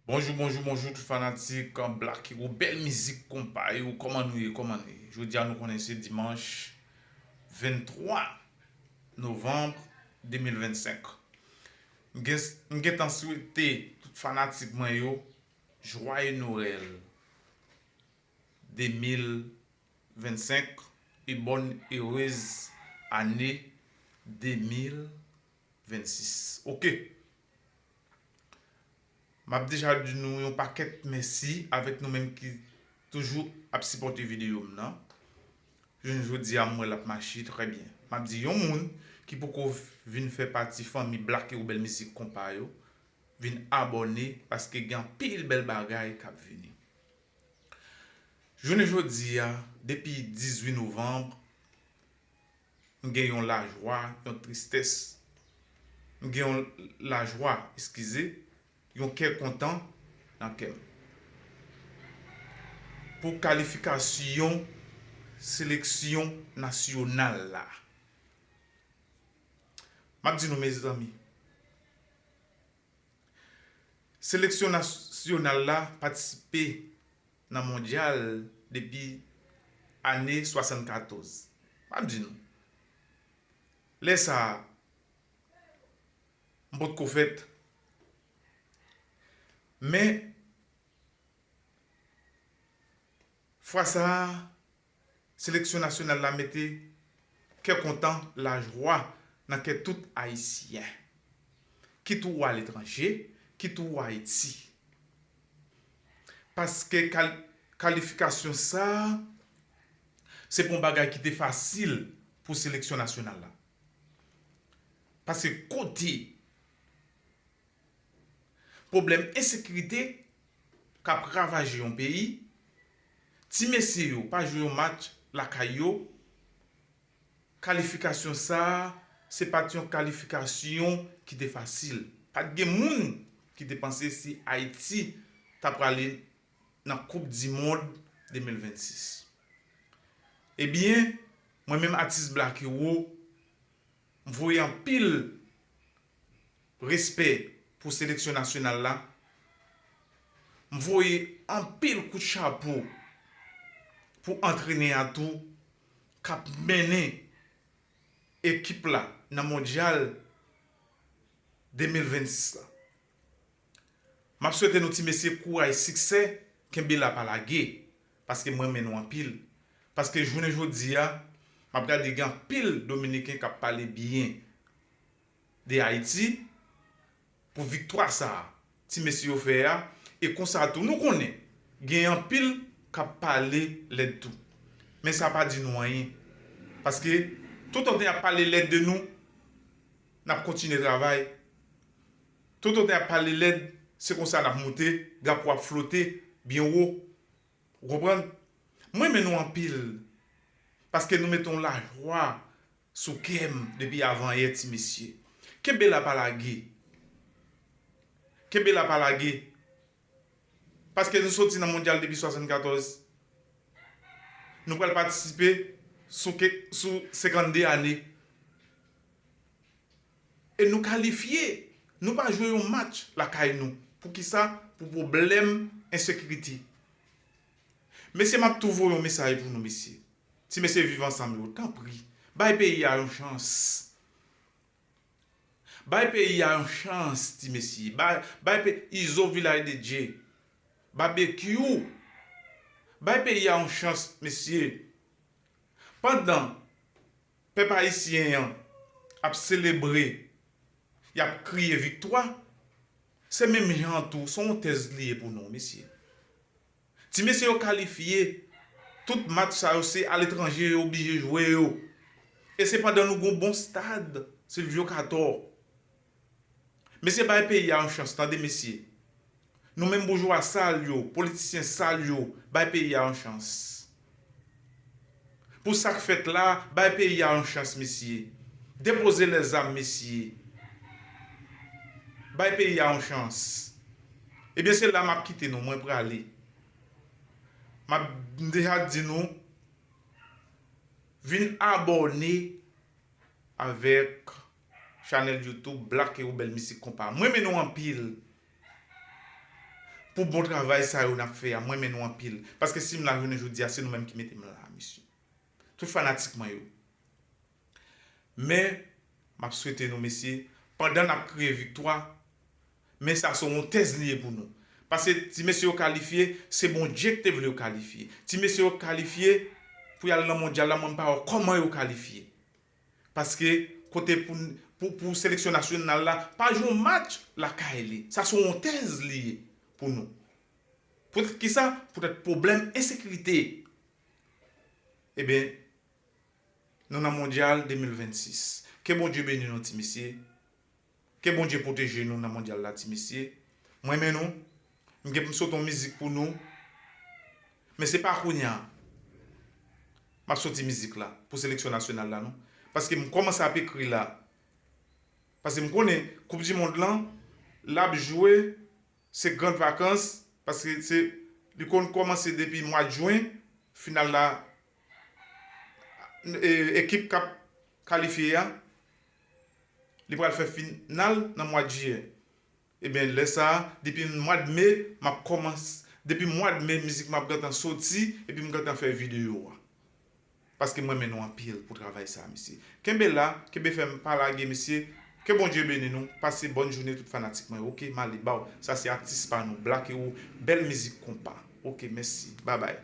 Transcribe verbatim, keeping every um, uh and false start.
Bonjou, bonjou, bonjou tout fanatik Black Hero, bèl mizik konpa yo, kòman nou ye, kòman nou ye? Jodi a nou konnen se dimanch venntwa novanm de mil vennsenk. M gen, m gentan swete tout fanatik mwen yo jwaye Nwèl de mil vennsenk e bòn erez ane de mil vennsis. Oke. M ap deja di nou yon pakèt mèsi avèk nou menm ki toujou ap sipòte videyo m nan. Jounen jodi a, m wè l ap mache trè byen. M ap di yon moun ki poko vin fè pati fanmi Black Hero Bèl Mizik Konpa yo, vin abòne paske gen anpil bèl bagay k ap vini. Jounen jodi a, depi dizuit novanm, m gen yon lajwa, yon tristès. M gen yon lajwa, eskize, yon kè kontan nan kè m. Pou kalifikasyon seleksyon nasyonal la. M ap di nou, mezanmi, seleksyon nasyonal la patisipe nan mondyal depi ane swasannkatòz. M ap di nou, lè sa a, m potko fèt. Men, fwa sa a, seleksyon nasyonal la mete kè kontan, lajwa nan kè tout Ayisyen, kit ou aletranje, kit ou Ayiti. Paske kal-, kalifikasyon sa a, se pa yon bagay ki te fasil pou seleksyon nasyonal la. Paske kote pwoblèm ensekirite k ap ravaje yon peyi, ti mesye yo pa jwe yon match lakay yo, kalifikasyon sa a, se pa t yon kalifikasyon ki te fasil. Pa t gen moun ki te panse si Ayiti ta prale nan Koup di Mond de mil vennsis. Ebyen, mwen menm atis Black Hero, m voye anpil respè pou seleksyon nasyonal la. M voye anpil kout chapo pou antrenè a tou k ap mennen ekip la nan mondyal de mil vennsis la. M ap swete nou ti mesye kouraj, siksè, kenbe la pa lage, paske m renmen nou anpil. Paske jounen jodi a, m ap gade gen anpil Dominiken k ap pale byen de Ayiti pou viktwa sa a ti mesye yo fè a, e konsa tou nou konnen gen anpil k ap pale lèd tou. Men sa pa di nou anyen, paske toutotan y ap pale lèd de nou, n ap kontinye travay. Toutotan y ap pale lèd, se konsa n ap moute, drapo ap flote byen wo. Ou konprann? Mwen renmen nou anpil, paske nou mete yon lajwa sou kè m depi avanyè, ti mesye. Kenbe la pa lage. Kenbe la pa lage. Paske nou soti nan mondyal depi swasannkatòz. Nou pral patisipe sou ke, sou senkannde ane. E nou kalifye. Nou pa jwe yon match lakay nou. Poukisa? Pou pwoblèm ensekirite. Mesye, m ap tou voye yon mesaj pou nou, mesye. Ti mesye Viv Ansanm yo, tanpri, bay peyi a yon chans. Bay peyi a yon chans, ti mesye. Bay, bay pe-, Izo Vilaj de Dye, Babekyou, bay peyi a yon chans, mesye. Pandan pèp ayisyen an ap selebre, y ap kriye viktwa, se menm jan an tou, se yon tèz li ye pou nou, mesye. Ti mesye yo kalifye, tout match sa yo se aletranje yo oblije jwe yo. E se pandan nou gon bon stad, Silvio Cator. Mesye, bay peyi a yon chans, tande, mesye. Nou menm boujwa sal yo, politisyen sal yo, bay peyi a yon chans. Pou sa k fèt la, bay peyi a yon chans, mesye. Depoze lèzam, mesye. Bay peyi a yon chans. Ebyen, se la m ap kite nou, mwen prale. M ap, m deja di nou, vin abòne avèk chanèl YouTube Black Hero Bèl Mizik Konpa. Mwen renmen nou anpil. pou bon travay sa yo n ap fè a. Mwen renmen nou anpil. Paske si m la jounen jodi a, se nou menm ki mete m la, mesye. Tout fanatik mwen yo. Men, m ap swete nou, mesye, pandan n ap kriye viktwa, men sa se yon tèz li ye pou nou. Paske ti mesye yo kalifye, se Bondye ki te vle yo kalifye. Ti mesye yo kalifye pou y al nan mondyal la, mwen m pa wè kòman yo kalifye. Paske kote pou, pou, pou seleksyon nasyonal la, pa jwe yon match lakay li. Sa se yon tèz li ye pou nou. Poutèt kisa? Poutèt pwoblèm ensekirite. Ebyen, nou nan mondyal de mil vennsis. Ke Bondye beni nou, ti mesye. Ke Bondye pwoteje nou nan mondyal la, ti mesye. Mwen renmen nou. M gen pou m sot yon mizik pou nou. Men se pa kounye a. M ap soti mizik la pou seleksyon nasyonal la, non. Paske m kòmanse ap ekri la. Paske m konnen Koup di Mond lan, l ap jwe, se gran vakans, paske se, li konn kòmanse depi mwa jen, final la, e, ekip k ap kalifye a, li pral fè final nan mwa jiyè. Ebyen, lè sa a, depi mwa de me, m ap kòmanse, depi mwa de me, mizik m ap gentan soti, epi m gentan fè videyo a. Paske mwen renmen nou anpil pou travay sa, mesye. Kenbe la, kenbe fèm, pa lage, mesye. Ke Bondye beni nou. Pase bòn jounen tout fanatik mwen. Oke, m ale ba w. Sa se atis pa nou, Black Hero, bèl mizik konpa. Oke, mèsi. Babay.